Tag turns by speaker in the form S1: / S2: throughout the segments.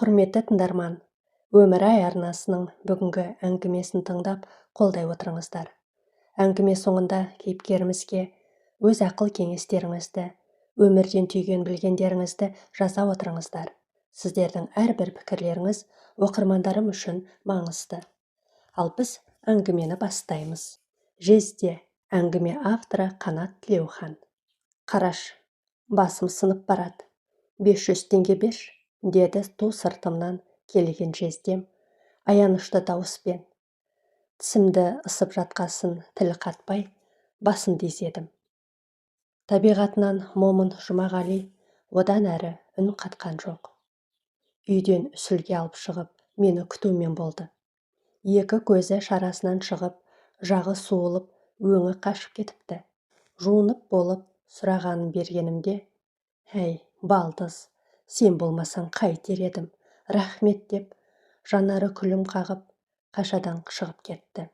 S1: Құрметті тыңдарман, Өмір-Ай арнасының бүгінгі әңгімесін тыңдап қолдай отырыңыздар. Әңгіме соңында кейіпкерімізге өз ақыл кеңестеріңізді, өмірден түйген білгендеріңізді жаза отырыңыздар. Сіздердің әрбір пікірлеріңіз оқырмандарым үшін маңызды. Ал біз әңгімені бастаймыз. Жезде, әңгіме авторы Қанат Тілеухан. Қараш, басым сынып барады. 500 теңге берші, деді ту сыртымнан келген жездем аянышты дауыспен. Тісімді ысып жатқасын тіл қатпай, басымды изедім. Табиғатынан момын Жұмағали одан әрі үн қатқан жоқ. Үйден сүлге алып шығып, мені күтумен болды. Екі көзі шарасынан шығып, жағы суылып, өңі қашып кетіпті. Жуынып болып, сұрағанын бергенімде, «Әй, балдыз, сен болмасаң қайтер едім, рахмет» деп, жанары күлім қағып, қашадан шығып кетті.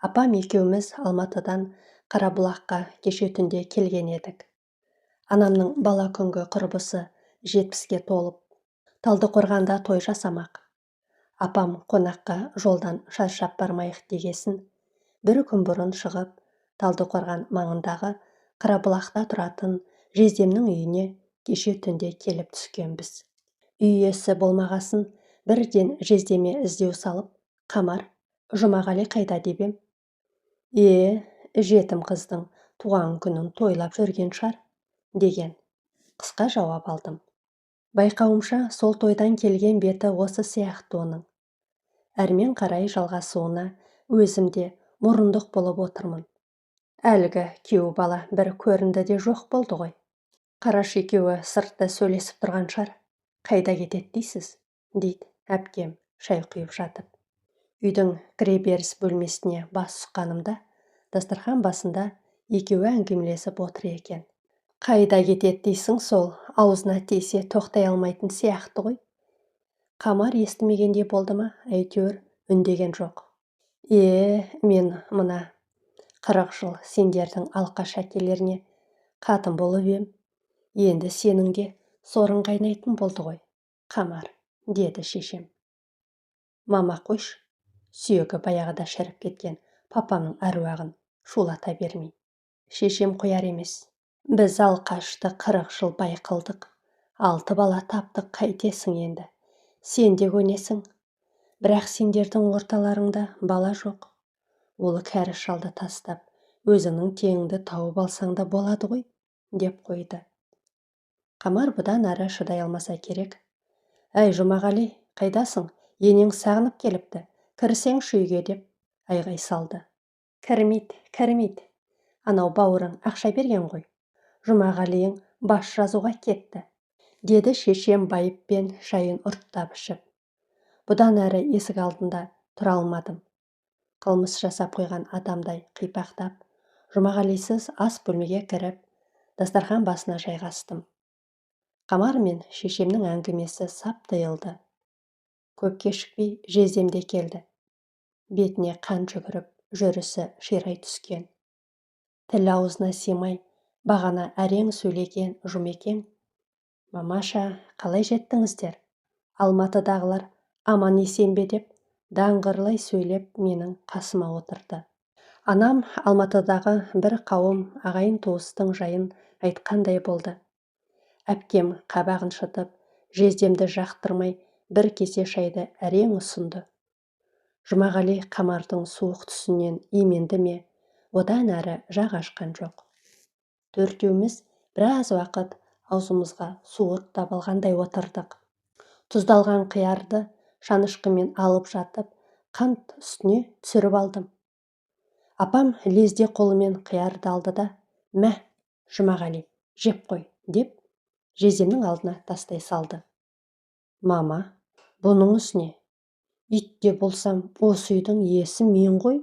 S1: Апам екеуміз Алматыдан Қарабұлаққа кеше түнде келген едік. Анамның бала күнгі құрбысы 70-ке толып, Талдықорғанда той жасамақ. Апам қонаққа жолдан шаршап бармайық дегесін, бір күн бұрын шығып, Талдықорған маңындағы Қарабұлақта тұратын жездемнің үйіне кеше түнде келіп түскенбіз. Үй иесі болмағасын бірден жездеме іздеу салып, «Қамар, Жұмағали қайда?» деп ем. «Е, жетім қыздың туған күнін тойлап жүрген шығар», деген қысқа жауап алдым. Байқауымша, сол тойдан келген беті осы сияқты оның. Әрмен қарай жалғасуына өзім де мұрындық болып отырмын. Әлгі күйеу бала бір көрінді де жоқ болды ғой. Қараш екеуі сыртта сөйлесіп тұрған шығар. Қайда кетеді дейсіз, дейді әпкем шай құйып жатып. Үйдің кіреберіс бөлмесіне бас сұққанымда, дастархан басында екеуі әңгімелесіп отыр екен. Қайда кетеді дейсің сол, аузына тисе тоқтай алмайтын сияқты ғой. Қамар естімегендей болды ма, әйтеуір үндеген жоқ. Е, мен мына 40 жыл сендердің алқаш әкелеріне қатын болып ем. Енді сенің де сорың қайнайтын болды ғой, Қамар, деді шешем. Мама қойшы, сүйегі баяғыда шіріп кеткен папамның әруағын шулата бермей. Шешем қояр емес. Біз алқашты 40 жыл бай қылдық, 6 бала таптық, қайтесің енді. Сен де көнесің. Бірақ сендердің орталарыңда бала жоқ. Ол кәрі шалды тастап, өзіңнің теңіңді тауып алсаң да болады ғой, деп қойды. Қамар бұдан ары шыдай алмаса керек. «Әй, Жұмағали, қайдасың? Енең сағынып келіпті. Кірсеңші үйге» деп айғай салды. «Кірмейді, кірмейді. Анау бауырың ақша берген ғой. Жұмағалиың бас жазуға кетті», деді шешем байыппен шайын ұрттап ішіп. Бұдан әрі есік алдында тұра алмадым. Қылмыс жасап қойған адамдай қипақтап, Жұмағалисыз ас бөлмеге кіріп, дастархан басына жайғастым. Қамар мен шешемнің әңгімесі сап тыйылды. Көп кешікпей жездем де келді. Бетіне қан жүгіріп, жүрісі ширай түскен. Тіл аузына сыймай, бағана әрең сөйлеген Жұмекең, «Мамаша, қалай жеттіңіздер? Алматыдағылар аман есен бе?» деп даңғырлай сөйлеп менің қасыма отырды. Анам Алматыдағы бір қауым ағайын туыстың жайын айтқандай болды. Әпкем қабағын шытып, жездемді жақтырмай бір кесе шайды әрең ұсынды. Жұмағали Қамардың суық түсінен именді ме, одан әрі жақ ашқан жоқ. Төртеуміз біраз уақыт аузымызға су ұрттап алғандай отырдық. Тұздалған қиярды шанышқымен алып жатып, қант үстіне түсіріп алдым. Апам лезде қолымен қиярды алды да, «Мә, Жұмағали, жеп қой», деп жездемнің алдына тастай салды. «Мама, бұның үстіне, ит те болсам, осы үйдің иесі мен ғой.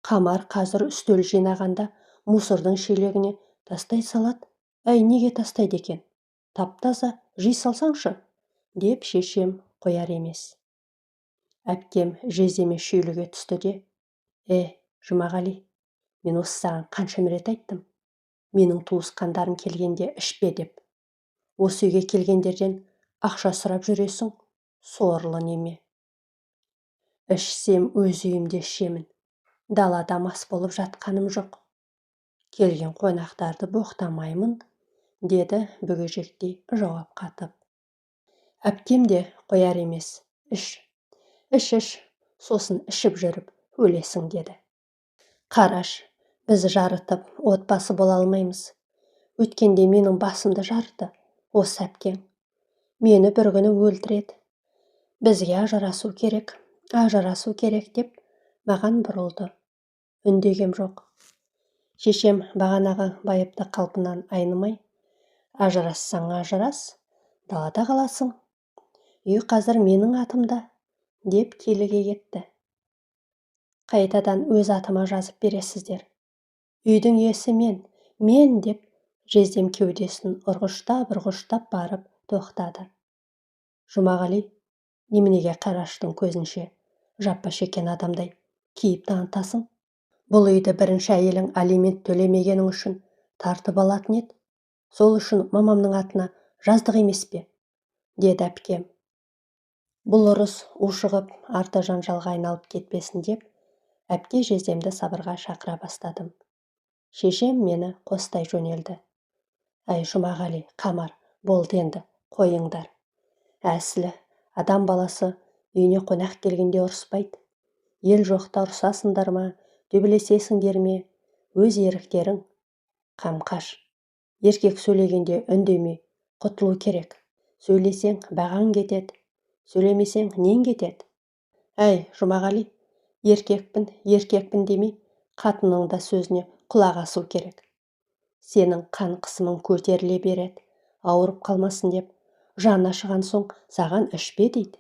S1: Қамар қазір үстел жинағанда мусордың шелегіне тастай салады. Әй, неге тастайды екен? Тап-таза, жей салсаңшы», деп шешем қояр емес. Әпкем жездеме шүйліге түсті де, «Е, Жұмағали, мен осы саған қанша рет айттым, менің туысқандарым келгенде ішпе деп. Осы үйге келгендерден ақша сұрап жүресің, Сорлы неме. Ішсем өз үйімде ішемін. Далада мас болып жатқаным жоқ. Келген қонақтарды боқтамаймын, деді бүгежектей жауап қатып. Әпкем де қояр емес. Іш, іш, іш, сосын ішіп жүріп өлесің, деді. Қараш, біз жарытып отбасы бола алмаймыз. Өткенде менің басымды жарты осы әпкең. Мені бір күні өлтіреді. Бізге ажырасу керек, ажырасу керек, деп маған бұрылды. Үндегем жоқ. Шешем бағанағы байыпты қалпынан айнымай, ажырассаң ажырас, далада қаласың. Үй қазір менің атымда, деп келіге кетті. Қайтадан өз атыма жазып бересіздер. Үйдің иесі мен, мен, деп жездем кеудесін ұрғыштап-ұрғыштап барып тоқтады. Жұмағали, неменеге Қараштың көзінше жаппа шеккен адамдай кейіп танытасың? Бұл үйді бірінші әйелің алимент төлемегенің үшін тартып алатын еді. Сол үшін мамамның атына жаздық емес пе? Деді әпкем. Бұл ұрыс ушығып арты жанжалға айналып кетпесін деп, әпке жездемді сабырға шақыра бастадым. Шешем мені қостай жөнелді. Әй, Жұмағали, Қамар, болды енді, қойыңдар. Әсілі, адам баласы үйіне қонақ келгенде ұрыспайды. Ел жоқта ұрсасыңдар ма, төбелесесіңдер ме, өз еріктерің. Қамқаш. Еркек сөйлегенде үндемей құтылу керек. Сөйлесең бағаң кетеді, сөйлемесең нең кетеді? Әй, Жұмағали, еркекпін, еркекпін демей, қатынның да сөзіне құлақ асу керек. Сенің қан қысымың көтеріле береді, ауырып қалмасын деп, жан ашыған соң саған ішпе дейді.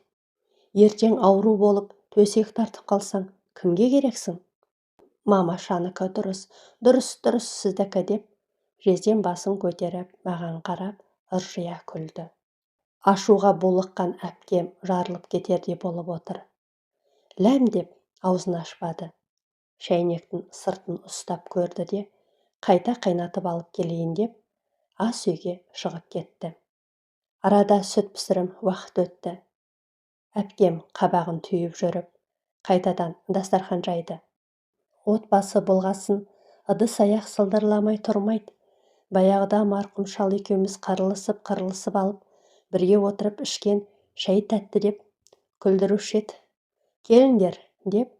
S1: Ертең ауру болып төсек тартып қалсаң, кімге керексің? Мамашаныкі дұрыс, дұрыс, дұрыс сіздікі, деп жездем басын көтеріп, маған қарап ыржия күлді. Ашуға булыққан әпкем жарылып кетердей болып отыр. Ләм деп аузын ашпады. Шәйнектің сыртын ұстап көрді де, қайта қайнатып алып келейін деп, ас үйге шығып кетті. Арада сүт пісірім уақыт өтті. Әпкем қабағын түйіп жүріп, қайтадан дастархан жайды. Отбасы болғасын ыдыс-аяқ сылдырламай тұрмайды. Баяғыда марқұм шал екеуміз қырылысып-қырылысып алып, бірге отырып ішкен шай тәтті деп күлдіруші еді. Келіңдер, деп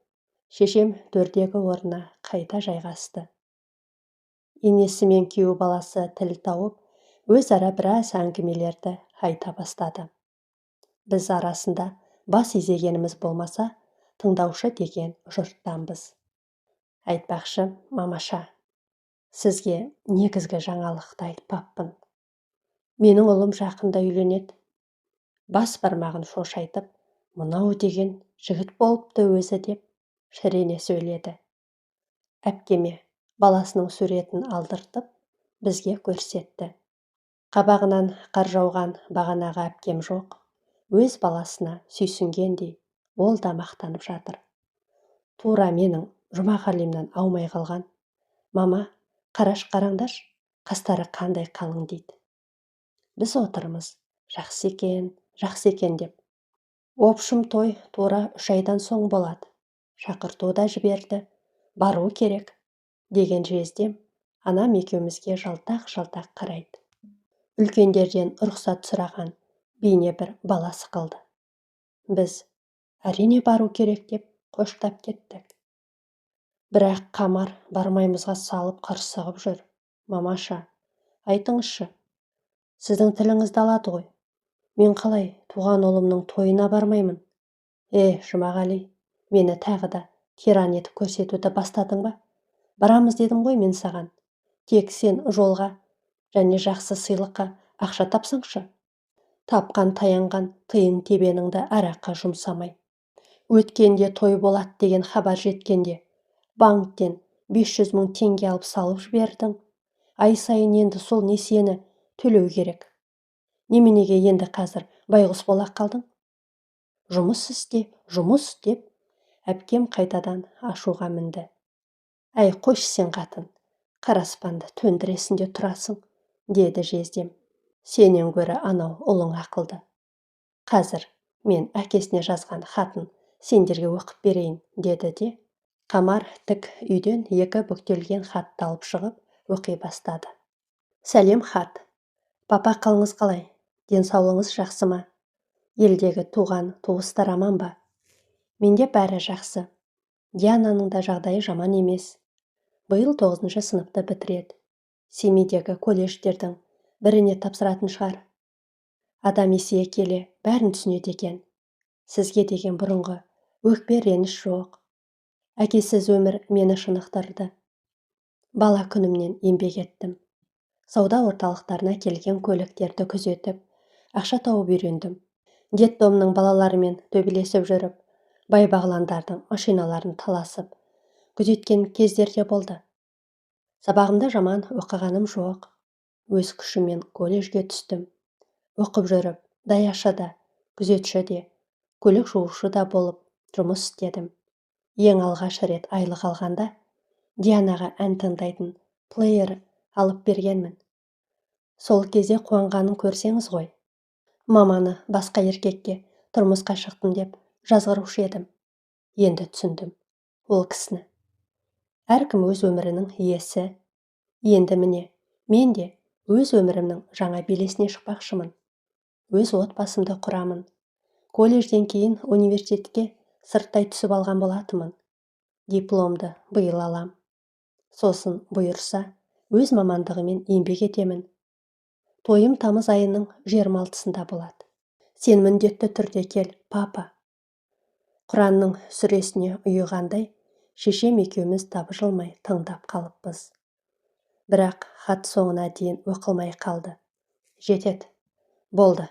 S1: шешем төрдегі орнына қайта жайғасты. Енесі мен күйеу баласы тіл тауып, өзара біраз әңгімелерді айта бастады. Біз арасында бас изегеніміз болмаса, тыңдаушы деген жұрттанбыз. Айтпақшы, мамаша, сізге негізгі жаңалықты айтпаппын. Менің ұлым жақында үйленеді. Бас бармағын шошайтып, мынау деген жігіт болыпты өзі, деп шірене сөйледі. Әпкеме баласының суретін алдыртып, бізге көрсетті. Қабағынан қар жауған бағанағы әпкем жоқ, өз баласына сүйсінгендей ол да мақтанып жатыр. Тура менің Жұмағалимнан аумай қалған. Мама, қараш, қараңдаш, қастары қандай қалың дейді. Біз отырмыз, жақсы екен, жақсы екен деп. Опшым той тура 3 айдан соң болады. Шақырту да жіберді, бару керек, деген жездем анам екеумізге жалтақ-жалтақ қарайды. Үлкендерден рұқсат сұраған бейне бір бала сықылды. Біз әрине бару керек деп қоштап кеттік. Бірақ Қамар бармаймызға салып қырсығып жүр. Мамаша, айтыңызшы, сіздің тіліңізді алады ғой. Мен қалай туған ұлымның тойына бармаймын? Жұмағали, мені тағы да тиран етіп көрсетуді бастадың ба? Барамыз дедім ғой мен саған. Тек сен жолға және жақсы сыйлыққа ақша тапсаңшы. Тапқан таянған тиын тебеніңді араққа жұмсамай. Өткенде той болады деген хабар жеткенде банктен 500 мың теңге алып салып жібердің. Ай сайын енді сол несиені төлеу керек. Неменеге енді қазір байғұс бола қалдың? Жұмыс істе, жұмыс деп әпкем қайтадан ашуға мінді. Әй, қойшы сен қатын, қара аспанды төндіресің де тұрасың, деді жездем. Сенен гөрі анау ұлың ақылды. Қазір Мен әкесіне жазған хатын сендерге оқып берейін, деді де, Қамар тік үйден екі бүктелген хатты алып шығып, оқи бастады. Сәлем хат. Папа, қалыңыз қалай? Денсаулығыңыз жақсы ма? Елдегі туған туыстар аман ба? Менде бәрі жақсы. Диананың да жағдайы жаман емес. Биыл 9-шы сыныпты бітіреді. Семейдегі колледждердің біріне тапсыратын шығар. Адам есейе келе бәрін түсінеді екен. Сізге деген бұрынғы өкпе реніш жоқ. Әкесіз өмір мені шынықтырды. Бала күнімнен еңбек еттім. Сауда орталықтарына келген көліктерді күзетіп, ақша тауып үйрендім. Детдомның балаларымен төбелесіп жүріп, бай-бағландардың машиналарын таласып, күзеткен кездер де болды. Сабағымда жаман оқығаным жоқ. Өз күшіммен колледжге түстім. Оқып жүріп, даяшы да, күзетші де, көлік жуушы да болып жұмыс істедім. Ең алғаш рет айлық алғанда Дианаға ән тыңдайтын плеер алып бергенмін. Сол кезде қуанғанын көрсеңіз ғой. Маманы басқа еркекке тұрмысқа шықтым деп жазғырушы едім. Енді түсіндім ол кісіні. Әркім өз өмірінің иесі. Енді міне, мен де өз өмірімнің жаңа белесіне шықпақшымын. Өз отбасымды құрамын. Колледжден кейін университетке сырттай түсіп алған болатынмын. Дипломды биыл алам. Сосын бұйырса, өз мамандығымен еңбек етемін. Тойым тамыз айының 26-сында болады. Сен міндетті түрде кел, папа. Құранның сүресіне ұйығандай, шешем екеуміз табжылмай тыңдап қалыппыз. Бірақ хат соңына дейін оқылмай қалды. Жетеді. Болды.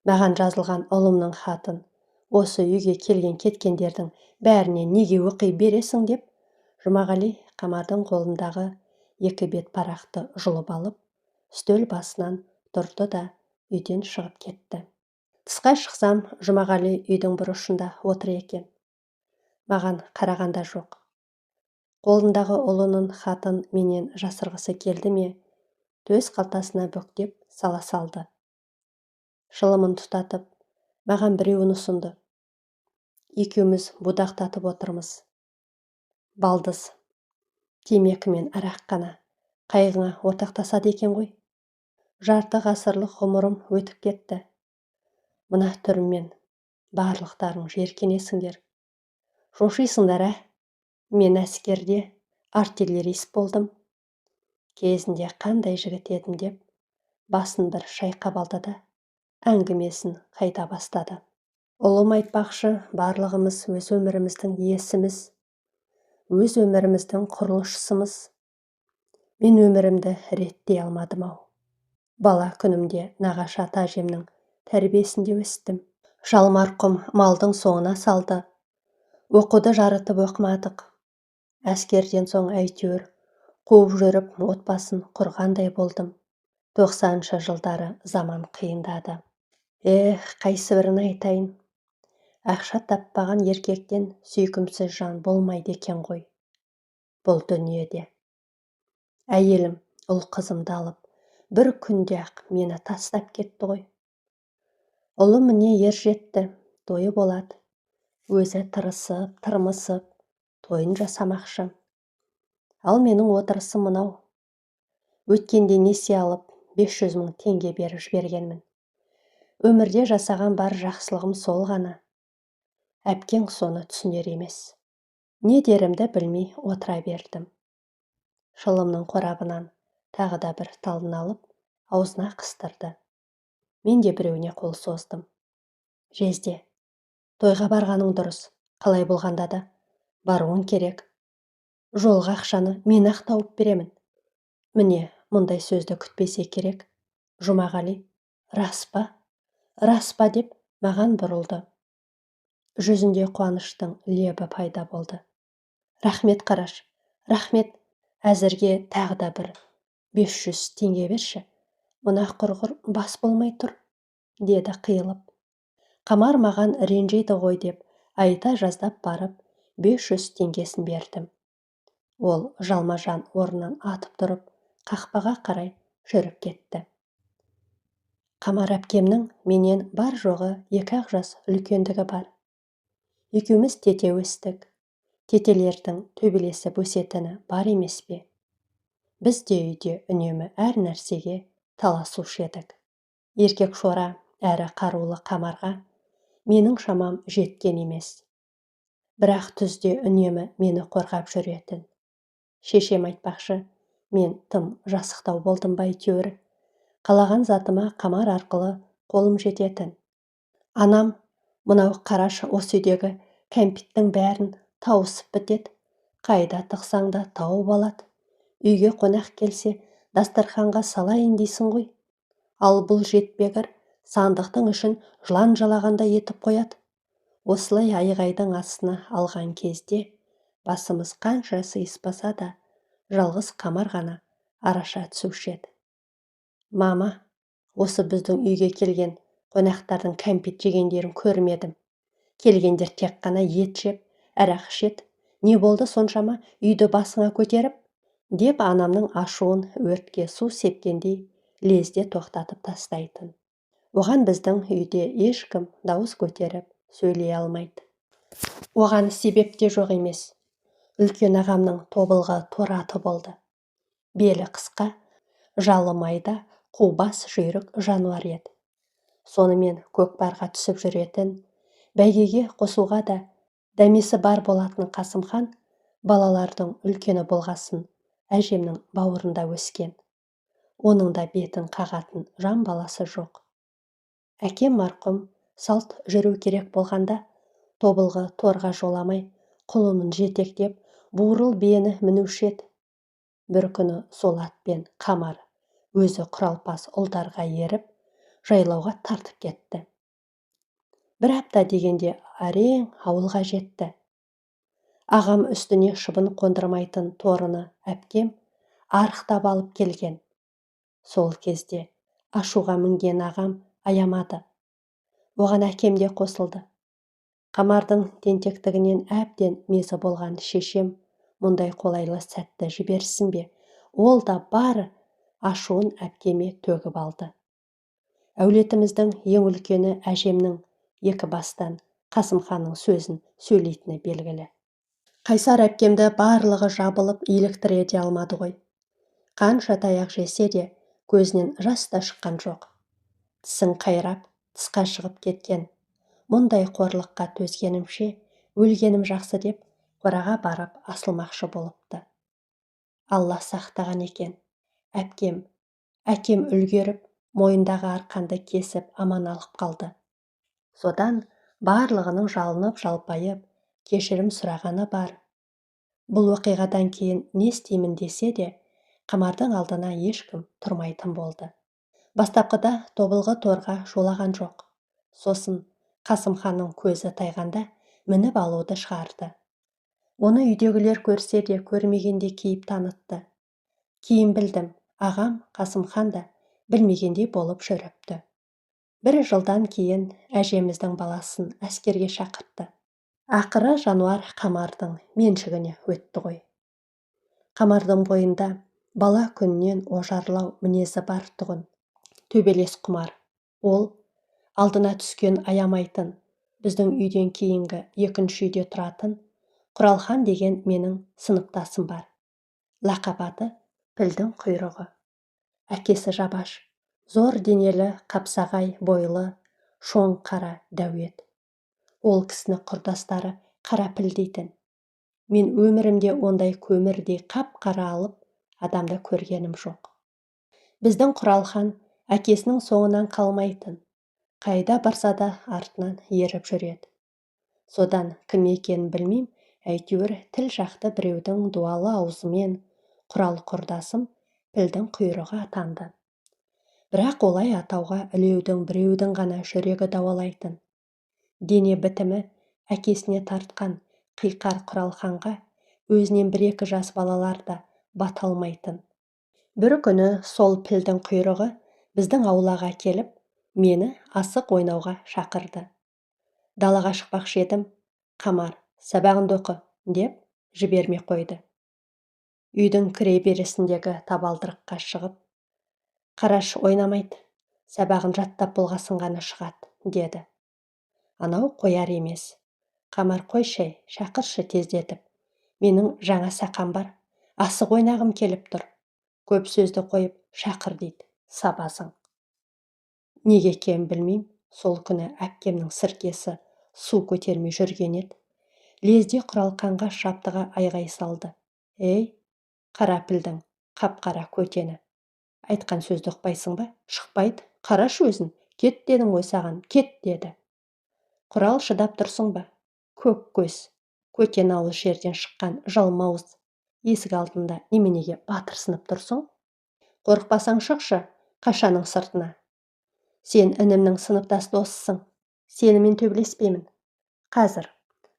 S1: Маған жазылған ұлымның хатын осы үйге келген кеткендердің бәріне неге оқи бересің деп Жұмағали Қамардың қолындағы екі бет парақты жұлып алып, үстел басынан тұрды да үйден шығып кетті. Тысқа шықсам, Жұмағали үйдің бұрышында отыр екен. Маған қарағанда жоқ. Қолындағы ұлының хатын менен жасырғысы келді ме, төс қалтасына бүктеп сала салды. Шылымын тұтатып, маған біреуін ұсынды. Екеуміз будақтатып отырмыз. Балдыз, темекі мен арақ қана қайғыңа ортақтасады екен ғой. Жарты ғасырлық ғұмырым өтіп кетті. Мына түріммен барлықтарың жеркенесіңдер. Шошисыңдар, ә? Мен әскерде артиллерист болдым. Кезінде қандай жігіт едім деп басын бір шайқап алды да әңгімесін қайта бастады. Ұлым айтпақшы, барлығымыз өз өміріміздің иесіміз, өз өміріміздің құрылысшысымыз. Мен өмірімді реттей алмадым-ау. Бала күнімде нағашы ата әжемнің тәрбиесінде өстім. Шал марқұм малдың соңына салды. Оқуды жарытып оқымадық. Әскерден соң әйтеуір қуып жүріп отбасын құрғандай болдым. 90-шы жылдары заман қиындады. Эх, қайсы бірін айтайын. Ақша таппаған еркектен сүйкімсіз жан болмайды екен ғой бұл дүниеде. Әйелім ұл қызымды алып, бір күнде-ақ мені тастап кетті ғой. Ұлым міне ер жетті, тойы болады. Өзі тырысып, тырмысып, тойын жасамақшы. Ал менің отырысым мынау. Өткенде несие алып, 500 мың теңге беріп жібергенмін. Өмірде жасаған бар жақсылығым сол ғана. Әпкең соны түсінер емес. Не дерімді білмей отыра бердім. Шылымның қорабынан тағы да бір талын алып, аузына қыстырды. Мен де біреуіне қол создым. Жезде, тойға барғаның дұрыс, қалай болғанда да баруың керек. Жолға ақшаны мен ақ тауып беремін. Міне, мұндай сөзді күтпесе керек. Жұмағали, рас па? Рас па деп маған бұрылды. Жүзінде қуаныштың лебі пайда болды. Рахмет, қараш, рахмет. Әзірге тағы да бір 500 теңге берші. Мына құрғыр бас болмай тұр, деді қиылып. Қамар маған ренжиді ғой деп айта жаздап барып 500 теңгесін бердім. Ол жалма-жан орнынан атып тұрып, қақпаға қарай жүріп кетті. Қамар әпкемнің менен бар-жоғы 2-ақ жас үлкендігі бар. Екеуміз тете өстік. Тетелердің төбелесіп өсетіні бар емес пе? Біз де үйде үнемі әр нәрсеге таласушы едік. Еркек шора әрі қарулы Қамарға менің шамам жеткен емес. Бірақ түзде үнемі мені қорғап жүретін. Шешем айтпақшы, мен тым жасықтау болдым ба әйтеуір. Қалаған затыма Қамар арқылы қолым жететін. Анам, мынау қарашы осы үйдегі кәмпиттің бәрін тауысып бітеді, қайда тықсаң да тауып алады. Үйге қонақ келсе, дастарханға салайын дейсің ғой. Ал бұл жетпегір сандықтың ішін жылан жалағандай етіп қояды. Осылай айғайдың астына алған кезде басымыз қанша сыйыспаса да, жалғыз Қамар ғана араша түсуші еді. Мама, осы біздің үйге келген қонақтардың кәмпит жегендерін көрмедім. Келгендер тек қана ет жеп, арақ ішеді. Не болды соншама үйді басыңа көтеріп? Деп анамның ашуын өртке су сепкендей лезде тоқтатып тастайтын. Оған біздің үйде ешкім дауыс көтеріп сөйлей алмайды. Оған себеп те жоқ емес. Үлкен ағамның тобылғы торы аты болды. Белі қысқа, жалы майда, қубас жүйрік жануар еді. Сонымен көкпарға түсіп жүретін, бәйгеге қосуға да дәмесі бар болатын Қасымхан балалардың үлкені болғасын әжемнің бауырында өскен. Оның да бетін қағатын жан баласы жоқ. Әкем марқұм салт жүру керек болғанда тобылғы торға жоламай құлынын жетектеп бурыл биені мінуші еді. Бір күні сол атпен Қамар өзі құралпас ұлдарға еріп, жайлауға тартып кетті. Бір апта дегенде әрең ауылға жетті. Ағам үстіне шыбын қондырмайтын торыны әпкем арықтап алып келген. Сол кезде ашуға мінген ағам аямады. Оған әкем де қосылды. Қамардың тентектігінен әбден мезі болған шешем мұндай қолайлы сәтті жіберсін бе, ол да бар ашуын әпкеме төгіп алды. Әулетіміздің ең үлкені әжемнің екі бастан Қасымханның сөзін сөйлейтіні белгілі. Қайсар әпкемді барлығы жабылып иліктіре де алмады ғой. Қанша таяқ жесе де көзінен жас та шыққан жоқ. Тісін қайрап, тысқа шығып кеткен. Мұндай қорлыққа төзгенімше өлгенім жақсы деп қораға барып асылмақшы болыпты. Алла сақтаған екен. Әпкем, әкем үлгеріп, мойындағы арқанды кесіп аман алып қалды. Содан барлығының жалынып жалпайып, кешірім сұрағаны бар. Бұл оқиғадан кейін не істеймін десе де, Қамардың алдына ешкім тұрмайтын болды. Бастапқыда тобылғы торға жолаған жоқ. Сосын Қасымханның көзі тайғанда мініп алуды шығарды. Оны үйдегілер көрсе де көрмегенде кейіп танытты. Кейін білдім, ағам Қасымхан да білмегендей болып жүріпті. Бір жылдан кейін әжеміздің баласын әскерге шақыртты. Ақыры жануар Қамардың меншігіне өтті ғой. Қамардың бойында бала күнінен ожарлау мінезі бар тұғын. Төбелес құмар. Ол алдына түскен аямайтын, біздің үйден кейінгі екінші үйде тұратын Құралхан деген менің сыныптасым бар. Лақап аты Пілдің құйрығы. Әкесі жабаш, зор денелі, қапсағай бойлы, шоң қара дәует. Ол кісіні құрдастары қара піл дейтін. Мен өмірімде ондай көмірдей қап-қара алып адамды көргенім жоқ. Біздің Құралхан әкесінің соңынан қалмайтын. Қайда барса да артынан еріп жүреді. Содан кім екенін білмейм, әйтеуір тіл жақты біреудің дуалы аузымен Құрал құрдасым Пілдің құйрығы атанды. Бірақ олай атауға ілеудің біреудің ғана жүрегі дауалайтын. Дене бітімі әкесіне тартқан қиқар Құралханға өзінен бір-екі жас балалар да бата алмайтын. Бір күні сол Пілдің құйрығы біздің аулаға келіп, мені асық ойнауға шақырды. Далаға шықпақшы едім, Қамар, сабағыңды оқы, деп жібермей қойды. Үйдің кіре берісіндегі табалдырыққа шығып, қараш ойнамайды, Сабағын жаттап болғасын ғана шығады, деді. Анау қояр емес. Қамар, қойшы, шақыршы тездетіп. Менің жаңа сақам бар. Асық ойнағым келіп тұр. Көп сөзді қойып шақыр дейді сабазың. Неге екенін білмеймін, сол күні әпкемнің сіркесі су көтермей жүрген еді. Лезде Құралқанға шаптыға айғай салды. Ей, қара пілдің қап-қара көтені. Айтқан сөзді ұқпайсың ба? Шықпайды, қарашы өзін. Кет дедің ғой саған, кет деді. Құрал, шыдап тұрсың ба? Көк көз, көтен ауыз жерден шыққан жалмауыз. Есік алдында неменеге батырсынып тұрсың? Қорықпасаң шықшы, қашаның сыртына. Сен інімнің сыныптас досысың. Сенімен төбелеспеймін. Қазір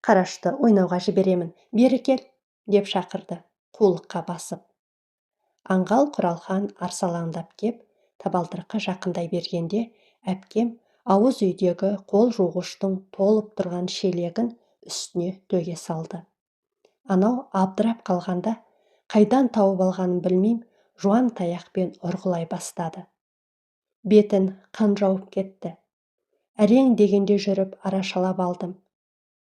S1: қарашты ойнауға жіберемін. Бері кел, деп шақырды қулыққа басып. Аңғал Құралхан арсалаңдап кеп, табалдырыққа жақындай бергенде, әпкем ауыз үйдегі қол жуғыштың толып тұрған шелегін үстіне төге салды. Анау абдырап қалғанда, қайдан тауып алғанын білмеймін, жуан таяқпен ұрғылай бастады. Бетін қан жауып кетті. Әрең дегенде жүріп арашалап алдым.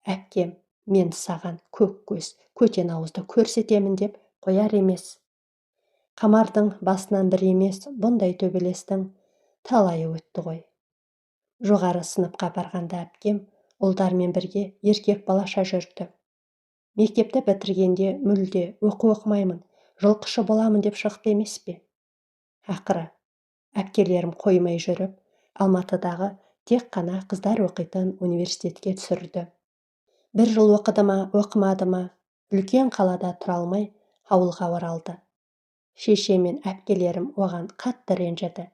S1: Әпкем, мен саған көк көз, көтен ауызды көрсетемін деп қояр емес. Қамардың басынан бір емес, бұндай төбелестің талайы өтті ғой. Жоғары сыныпқа барғанда әпкем ұлдармен бірге еркек балаша жүрді. Мектепті бітіргенде мүлде оқу оқымаймын, жылқышы боламын деп шықты емес пе? Ақыры, әпкелерім қоймай жүріп, Алматыдағы тек қана қыздар оқитын университетке түсірді. Бір жыл оқыды ма, оқымады ма, үлкен қалада тұра алмай ауылға оралды. Шешем мен әпкелерім оған қатты ренжіді.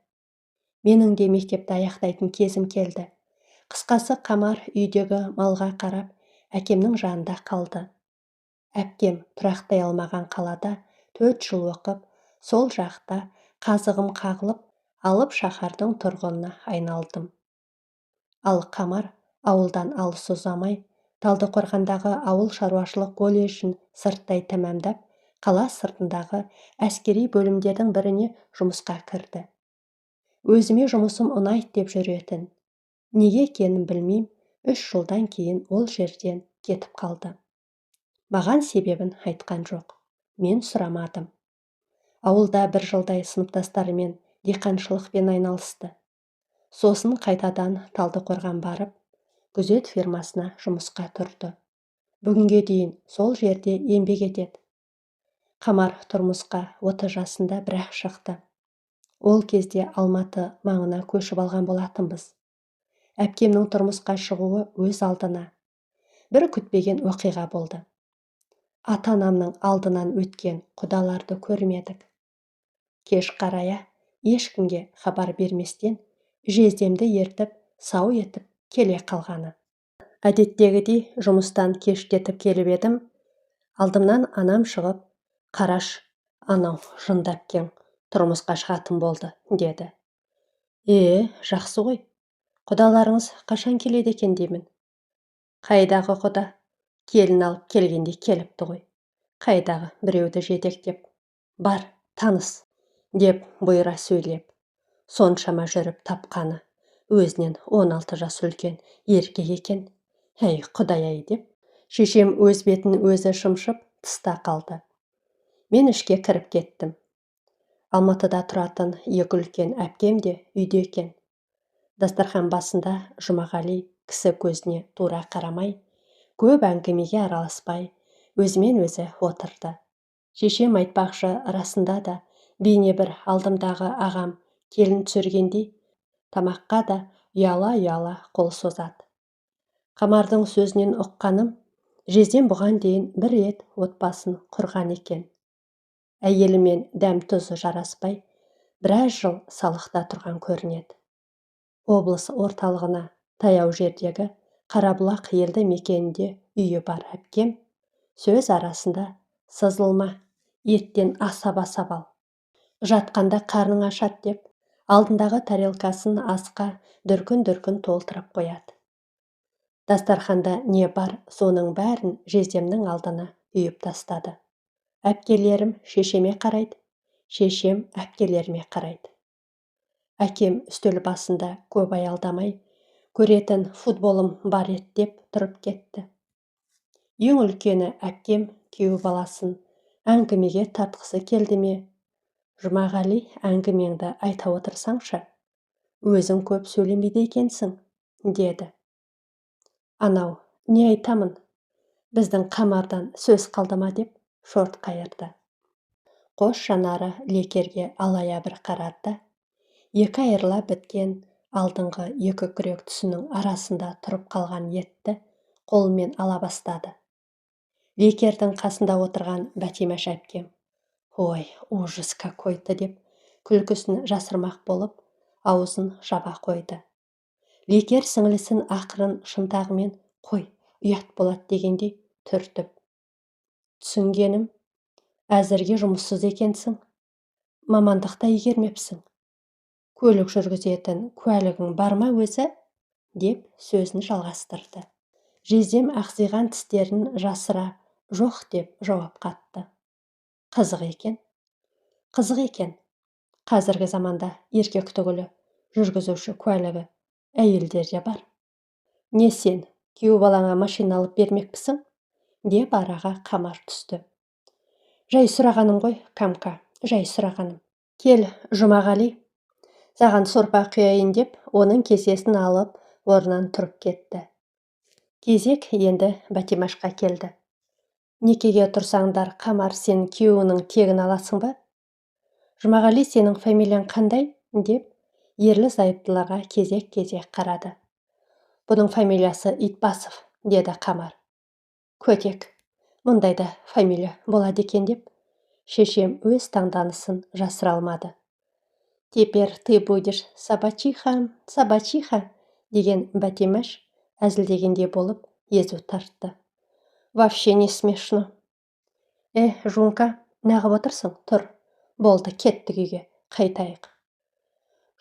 S1: Менің де мектепті аяқтайтын кезім келді. Қысқасы, Қамар үйдегі малға қарап, әкемнің жанында қалды. Әпкем тұрақтай алмаған қалада 4 жыл оқып, сол жақта қазығым қағылып, алып шаһардың тұрғынына айналдым. Ал Қамар ауылдан алыс ұзамай, Талдықорғандағы ауыл шаруашылық колледжін сырттай тәмамдап, қала сыртындағы әскери бөлімдердің біріне жұмысқа кірді. Өзіме жұмысым ұнайды деп жүретін. Неге екенін білмеймін, 3 жылдан кейін ол жерден кетіп қалды. Маған себебін айтқан жоқ. Мен сұрамадым. Ауылда бір жылдай сыныптастарымен диқаншылықпен айналысты. Сосын қайтадан Талдықорған барып, күзет фирмасына жұмысқа тұрды. Бүгінге дейін сол жерде еңбек етеді. Қамар тұрмысқа 30 жасында бірақ шықты. Ол кезде Алматы маңына көшіп алған болатынбыз. Әпкемнің тұрмысқа шығуы өз алдына. Бір күтпеген оқиға болды. Ата-анамның алдынан өткен құдаларды көрмедік. Кеш қарая ешкімге хабар берместен жездемді ертіп, сау етіп келе қалғаны. Әдеттегідей жұмыстан кештетіп келіп едім, алдымнан анам шығып, қараш, анау жынды әпкең тұрмысқа шығатын болды, деді. Жақсы ғой. Құдаларыңыз қашан келеді екен деймін. Қайдағы құда? Келін алып келгенде келіпті ғой. Қайдағы біреуді жетектеп. Бар, таныс, деп бұйыра сөйлеп. Соншама жүріп тапқаны өзінен 16 жас үлкен еркек екен. Әй, құдай-ай деп, шешем өз бетін өзі шымшып тыста қалды. Мен ішке кіріп кеттім. Алматыда тұратын екі үлкен әпкем де үйде екен. Дастархан басында Жұмағали кісі көзіне тура қарамай, көп әңгімеге араласпай, өзімен өзі отырды. Шешем айтпақшы, расында да бейне бір алдымдағы ағам келін түсіргендей, тамаққа да ұяла-ұяла қол созады. Қамардың сөзінен ұққаным, жездем бұған дейін бір рет отбасын құрған екен. Әйелімен дәм тұзы жараспай, біраз жыл салықта тұрған көрінеді. Облыс орталығына таяу жердегі Қарабұлақ елді мекенінде үйі бар әпкем, сөз арасында сызылма, еттен асап-асап ал. Жатқанда қарның ашады деп, алдындағы тарелкасын асқа дүркін-дүркін толтырып қояды. Дастарханда не бар, соның бәрін жездемнің алдына үйіп тастады. Әпкелерім шешеме қарайды, шешем әпкелеріме қарайды. Әкем үстел басында көп аялдамай, көретін футболым бар еді деп тұрып кетті. Ең үлкені әпкем күйеу баласын әңгімеге тартқысы келді ме? Жұмағали, әңгімеңді айта отырсаңшы, өзің көп сөйлемейді екенсің, деді. Анау, не айтамын, біздің Қамардан сөз қалды ма деп шорт қайырды. Қос жанары лекерге алая бір қарады. Екі айырыла біткен алдыңғы екі күрек түсінің арасында тұрып қалған етті қолымен ала бастады. Лекердің қасында отырған Бәтимаш әпкем, «Ой, ужас какой-то» деп күлкісін жасырмақ болып, аузын жаба қойды. Лекер сіңлісін ақырын шынтағымен қой, ұят болады дегендей түртіп. Түсінгенім, әзірге жұмыссыз екенсің, мамандықта игермепсің. Көлік жүргізетін куәлігің бар ма өзі? Деп сөзін жалғастырды. Жездем ақсиған тістерін жасыра жоқ деп жауап қатты. Қызық екен. Қызық екен. Қазіргі заманда еркек түгілі жүргізуші куәлігі әйелдерде бар. Не сен, күйеу балаңа машина алып бермекпісің? Деп араға Қамар түсті. Жай сұрағаным ғой, Камка, жай сұрағаным. Кел, Жұмағали, саған сорпа құяйын деп, оның кесесін алып, орнынан тұрып кетті. Кезек енді Бәтимашқа келді. Некеге тұрсаңдар, Қамар, сен күйеуіңнің тегін аласың ба? Жұмағали, сенің фамилияң қандай? Деп ерлі зайыптыларға кезек-кезек қарады. Бұның фамилиясы Итбасов, деді Қамар. Көтек, мұндай да фамилия болады екен деп, шешем өз таңданысын жасыра алмады. Теперь ты будешь собачиха, собачиха, деген Бәтимаш әзілдегендей болып езу тартты. Вообще не смешно. Жунка, неғып отырсың? Тұр. Болды, кеттік үйге, қайтайық.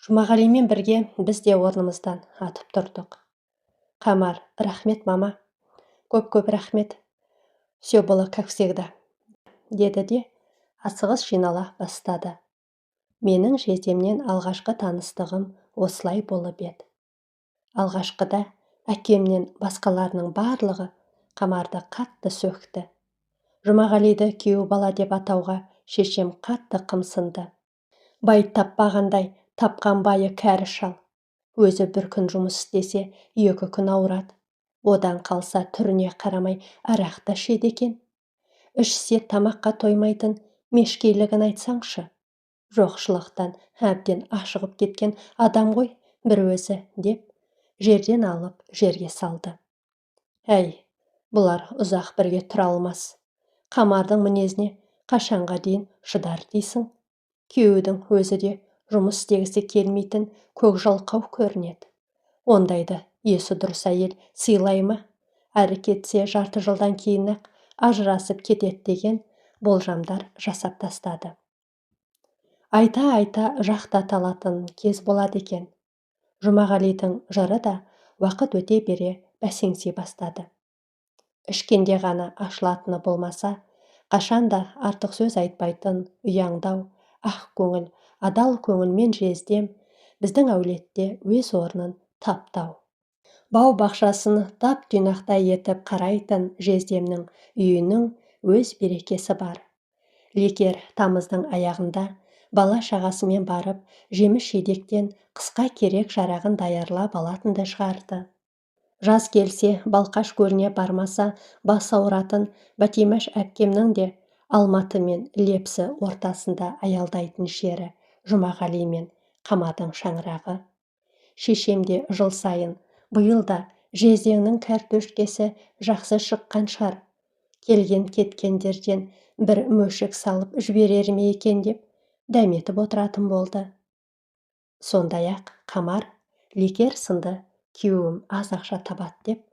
S1: Жұмағалимен бірге біз де орнымыздан атып тұрдық. Қамар, рахмет, мама. Көп-көп рахмет. Все было как всегда, деді де асығыс жинала бастады. Менің жездемнен алғашқы таныстығым осылай болып еді. Алғашқыда әкемнен басқаларының барлығы Қамарды қатты сөкті. Жұмағалиды күйеу бала деп атауға шешем қатты қымсынды. Бай таппағандай тапқан байы кәрі шал. Өзі бір күн жұмыс істесе, 2 күн ауырады. Одан қалса түріне қарамай арақ та ішеді екен. Ішсе тамаққа тоймайтын мешкейлігін айтсаңшы. Жоқшылықтан әбден ашығып кеткен адам ғой бір өзі деп жерден алып жерге салды. Әй, бұлар ұзақ бірге тұра алмас. Қамардың мінезіне қашанға дейін шыдар дейсің. Күйеудің өзі де жұмыс істегісі келмейтін көк жалқау көрінеді. Ондайды есі дұрыс әйел сыйлай ма? Әрі кетсе жарты жылдан кейін-ақ ажырасып кетеді деген болжамдар жасап тастады. Айта-айта жақтата алатын кез болады екен. Жұмағалидың жыры да уақыт өте бере бәсеңси бастады. Ішкенде ғана ашылатыны болмаса, қашанда артық сөз айтпайтын ұяңдау, ақ көңіл, адал көңілмен жездем біздің әулетте өз орнын таптау. Бау бақшасын тап тұйнақтай етіп қарайтын жездемнің үйінің өз берекесі бар. Лекер тамыздың аяғында бала шағасымен барып, жеміс жидектен қысқа керек жарағын даярлап алатын да шығарды. Жаз келсе, Балқаш көліне бармаса, бас ауыратын Бәтимаш әпкемнің де Алматы мен Лепсі ортасында аялдайтын жері Жұмағали мен Қамардың шаңырағы. Шешем де жыл сайын, биыл да жездеңнің кәртөшкесі жақсы шыққан шығар. Келген кеткендерден бір мөшік салып жіберер ме екен деп дәметіп отыратын болды. Сондай-ақ Қамар лекер сынды күйеуім аз ақша табады деп,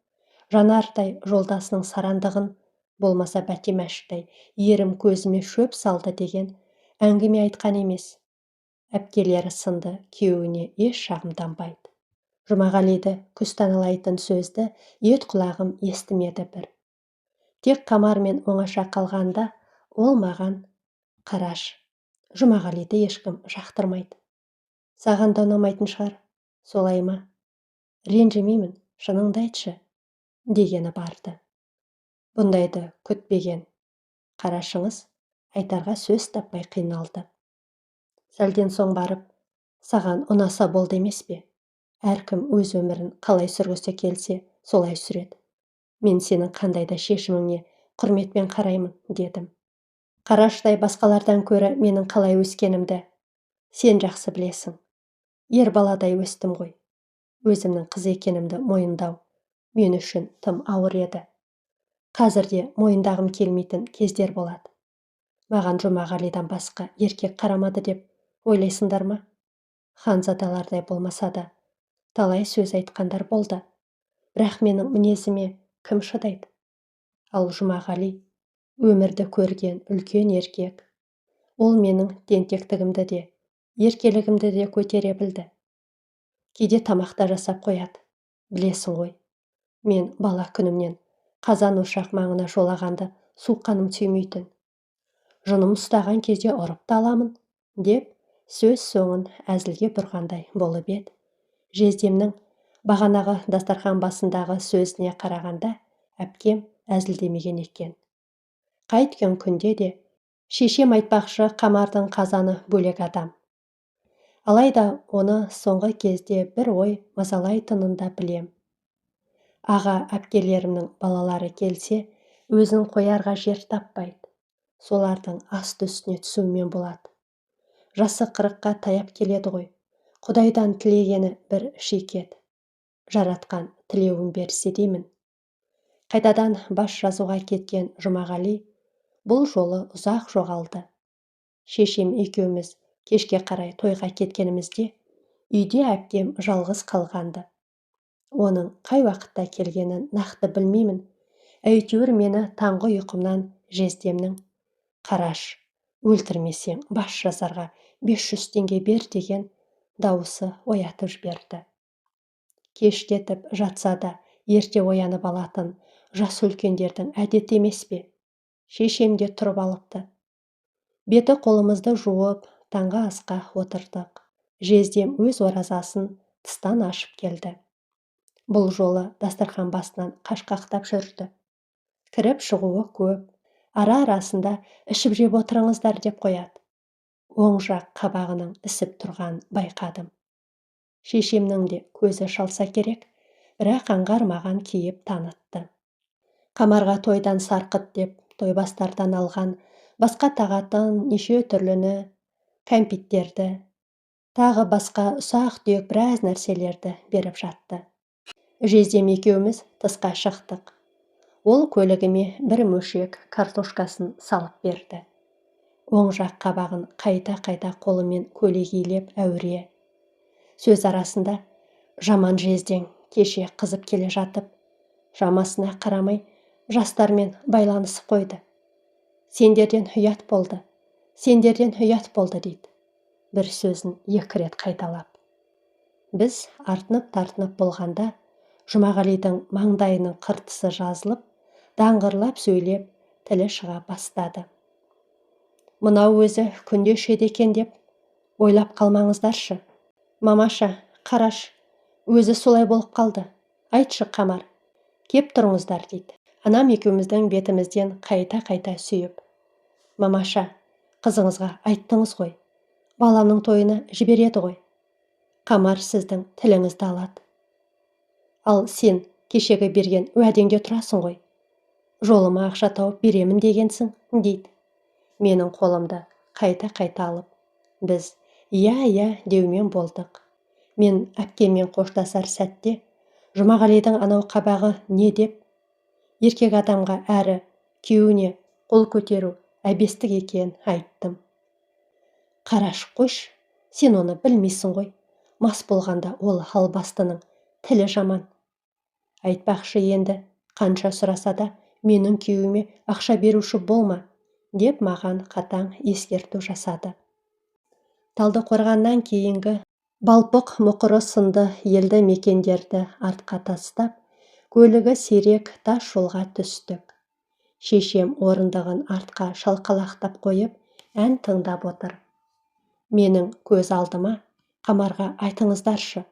S1: Жанардай жолдасының сарандығын, болмаса Бәтимаштай ерім көзіме шөп салды деген әңгіме айтқан емес. Әпкелері сынды күйеуіне еш шағымданбайды. Жұмағалиді күстаналайтын сөзді ет құлағым естімеді бір. Тек Қамармен оңаша қалғанда ол маған қараш, Жұмағалиді ешкім жақтырмайды. Саған да ұнамайтын шығар, солай ма? Ренжімеймін, шыныңды айтшы, дегені барды. Бұндайды күтпеген Қарашыңыз айтарға сөз таппай қиналды. Сәлден соң барып, саған ұнаса болды емес пе? Әркім өз өмірін қалай сүргісі келсе, солай сүреді. Мен сенің қандай да шешіміңе құрметпен қараймын, дедім. Қараштай басқалардан көрі менің қалай өскенімді сен жақсы білесің. Ер баладай өстім ғой. Өзімнің қыз екенімді мойындау мен үшін тым ауыр еді. Қазір де мойындағым келмейтін кездер болады. Маған Жұмағалидан басқа еркек қарамады деп ойлайсыңдар ма? Ханзадалардай болмаса да, талай сөз айтқандар болды. Бірақ менің мінезіме кім шыдайды? Ал Жұмағали өмірді көрген үлкен еркек. Ол менің тентектігімді де, еркелігімді де көтере білді. Кейде тамақ та жасап қояды. Білесің ғой, мен бала күнімнен қазан ошақ маңына жолағанды суқаным сүймейтін. Жыным ұстаған кезде ұрып та аламын, деп сөз соңын әзілге бұрғандай болып еді. Жездемнің бағанағы дастархан басындағы сөзіне қарағанда әпкем әзілдемеген екен. Қайткен күнде де шешем айтпақшы Қамардың қазаны бөлек адам. Алайда оны соңғы кезде бір ой мазалайтынын да білем. Аға әпкелерімнің балалары келсе, өзін қоярға жер таппайды. Солардың асты үстіне түсумен болады. Жасы 40-қа таяп келеді ғой. Құдайдан тілегені бір шикет. Жаратқан тілеуін берсе деймін. Қайтадан бас жазуға кеткен Жұмағали бұл жолы ұзақ жоғалды. Шешем екеуміз кешке қарай тойға кеткенімізде үйде әпкем жалғыз қалғанды. Оның қай уақытта келгенін нақты білмеймін. Әйтеуір мені таңғы ұйқымнан жездемнің «Қараш, өлтірмесең бас жазарға 500 теңге бер» деген дауысы оятып жіберді. Кештетіп жатса да ерте оянып алатын жас үлкендердің әдеті емес пе? Шешем де тұрып алыпты. Беті қолымызды жуып, таңғы асқа отырдық. Жездем өз оразасын тыстан ашып келді. Бұл жолы дастархан басынан қашқақтап жүрді. Кіріп шығуы көп, ара-арасында ішіп жеп отырыңыздар деп қояды. Оң жақ қабағының ісіп тұрғанын байқадым. Шешемнің де көзі шалса керек, бірақ аңғармаған кейіп танытты. Қамарға тойдан сарқыт деп тойбастардан алған басқа тағатын неше түрліні, кәмпиттерді, тағы басқа ұсақ-түйек біраз нәрселерді беріп жатты. Жездем екеуміз тысқа шықтық. Ол көлігіме бір мөшек картошкасын салып берді. Оң жақ қабағын қайта-қайта қолымен көлегейлеп әуре. Сөз арасында жаман жездең кеше қызып келе жатып, шамасына қарамай жастармен байланысып қойды. Сендерден ұят болды, сендерден ұят болды дейді. Бір сөзін екі рет қайталап. Біз артынып-тартынып болғанда, Жұмағалидың маңдайының қыртысы жазылып, даңғырлап сөйлеп, тілі шыға бастады. Мынау өзі күнде ішеді екен деп ойлап қалмаңыздаршы. Мамаша, қараш, өзі солай болып қалды. Айтшы, Қамар, кеп тұрыңыздар дейді. Анам екеуміздің бетімізден қайта-қайта сүйіп. Мамаша, қызыңызға айттыңыз ғой. Баланың тойына жібереді ғой. Қамар сіздің тіліңізді алады. Ал сен кешегі берген уәдеңде тұрасың ғой. Жолыма ақша тауып беремін дегенсің, дейді. Менің қолымды қайта-қайта алып, біз иә-иә деумен болдық. Мен әпкеммен қоштасар сәтте Жұмағалидың анау қабағы не деп, еркек адамға әрі күйеуіне қол көтеру әбестік екенін айттым. Қараш, қойшы, сен оны білмейсің ғой. Мас болғанда ол албастының тілі жаман. Айтпақшы енді қанша сұраса да менің күйеуіме ақша беруші болма, деп маған қатаң ескерту жасады. Талдықорғаннан кейінгі Балпық мұқыры сынды елді мекендерді артқа тастап, көлігі сирек тас жолға түстік. Шешем орындығын артқа шалқалақтап қойып, ән тыңдап отыр. Менің көз алдыма Қамарға айтыңыздаршы,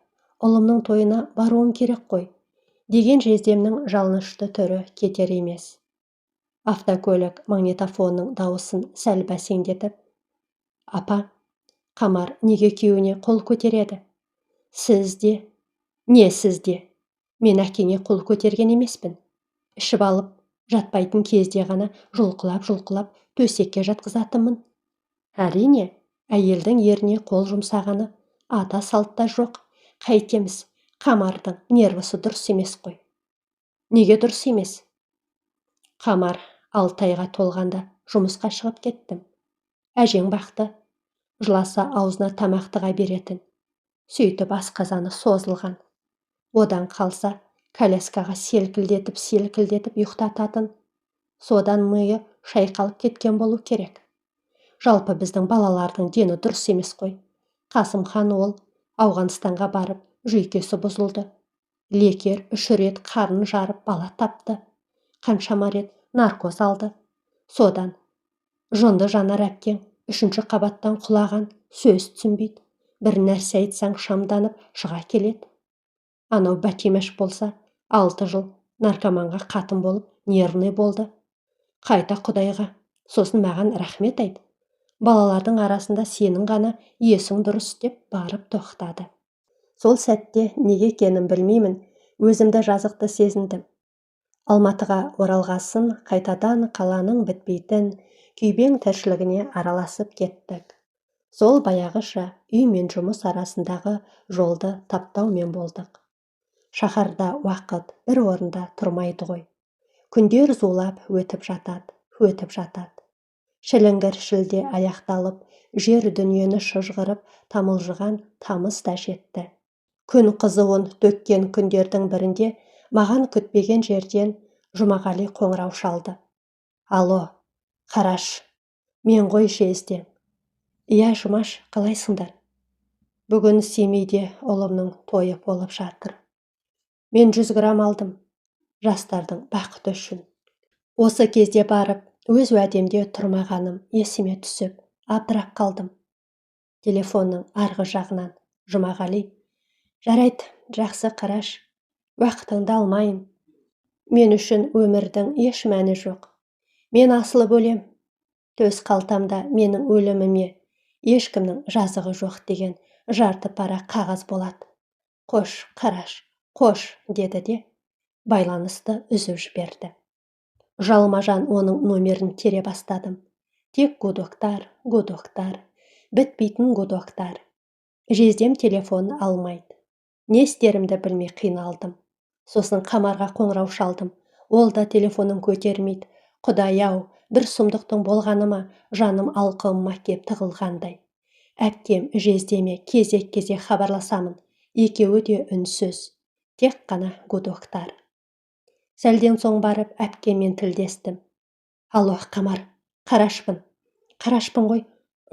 S1: ұлымның тойына баруым керек қой, деген жездемнің жалынышты түрі кетер емес. Автокөлік магнитофонның дауысын сәл бәсеңдетіп, апа, Қамар неге күйеуіне қол көтереді? Сіз де, не сіз де, мен әкеңе қол көтерген емеспін. Ішіп алып, жатпайтын кезде ғана жұлқылап-жұлқылап төсекке жатқызатынмын. Әрине, әйелдің еріне қол жұмсағаны ата салтта жоқ. Қайтеміз, Қамардың нервісі дұрыс емес қой. Неге дұрыс емес? Қамар 6 айға толғанда жұмысқа шығып кеттім. Әжең бақты. Жыласа аузына тамақ тыға беретін. Сөйтіп асқазаны созылған. Одан қалса, коляскаға селкілдетіп-селкілдетіп ұйықтататын. Содан миы шайқалып кеткен болу керек. Жалпы біздің балалардың дені дұрыс емес қой. Қасымхан ол Ауғанстанға барып, жүйкесі бұзылды. Лекер 3 рет қарын жарып бала тапты. Қаншама рет наркоз алды. Содан жынды Жанар әпкең 3-ші қабаттан құлаған, сөз түсінбейді. Бір нәрсе айтсаң шамданып шыға келеді. Анау Бәтимаш болса, 6 жыл наркоманға қатын болып, нервный болды. Қайта Құдайға, сосын маған рахмет айт. Балалардың арасында сенің ғана есің дұрыс деп барып тоқтады. Сол сәтте неге екенін білмеймін, өзімді жазықты сезіндім. Алматыға оралғасын қайтадан қаланың бітпейтін күйбең тіршілігіне араласып кеттік. Сол баяғыша үй мен жұмыс арасындағы жолды таптаумен болдық. Шаһарда уақыт бір орында тұрмайды ғой. Күндер зулап өтіп жатады, өтіп жатады. Шіліңгір шілде аяқталып, жер дүниені шыжғырып тамылжыған тамыз да жетті. Күн қызуын төккен күндердің бірінде маған күтпеген жерден Жұмағали қоңырау шалды. Алло, Қараш, мен ғой жездем. Иә, Жұмаш, қалайсыңдар? Бүгін Семейде ұлымның тойы болып жатыр. Мен 100 грамм алдым, жастардың бақыты үшін. Осы кезде барып, өз уәдемде тұрмағаным есіме түсіп, абдырап қалдым. Телефонның арғы жағынан Жұмағали: жарайды, жақсы, Қараш, уақытыңды алмайын. Мен үшін өмірдің еш мәні жоқ. Мен асылып өлем. Төс қалтамда менің өліміме ешкімнің жазығы жоқ деген жарты пара қағаз болады. Қош, Қараш, қош, деді де байланысты үзіп жіберді. Жалма-жан оның номерін тере бастадым. Тек гудоктар, гудоктар, бітпейтін гудоктар. Жездем телефон алмайды. Не істерімді білмей қиналдым. Сосын Қамарға қоңырау шалдым. Ол да телефонын көтермейді. Құдай-ау, бір сұмдықтың болғаны ма, жаным алқымыма кеп тығылғандай. Әпкем жездеме кезек-кезек хабарласамын. Екеуі де үнсіз. Тек қана гудоктар. Сәлден соң барып әпкеммен тілдестім. Алло, Қамар, Қарашпын. Қарашпын ғой,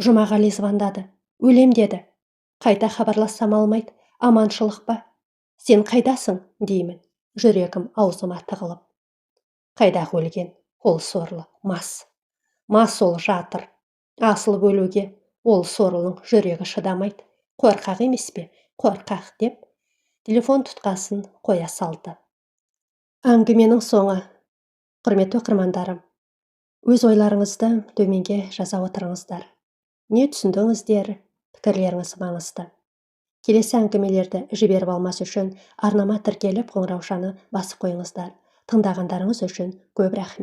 S1: Жұмағали звондады. Өлем деді. Қайта хабарлассам алмайды, аманшылық па? Сен қайдасың, деймін, жүрегім аузыма тығылып. Қайдағы өлген, ол сорлы, мас. Мас ол жатыр. Асылып өлуге ол сорлының жүрегі шыдамайды. Қорқақ емес пе, қорқақ деп телефон тұтқасын қоя салды. Әңгіменің соңы. Құрметті оқырмандарым, өз ойларыңызды төменге жаза отырыңыздар. Не түсіндіңіздер, пікірлеріңіз маңызды. Келесі әңгімелерді жіберіп алмас үшін арнама тіркеліп қоңыраушаны басып қойыңыздар. Тыңдағандарыңыз үшін көп рахмет.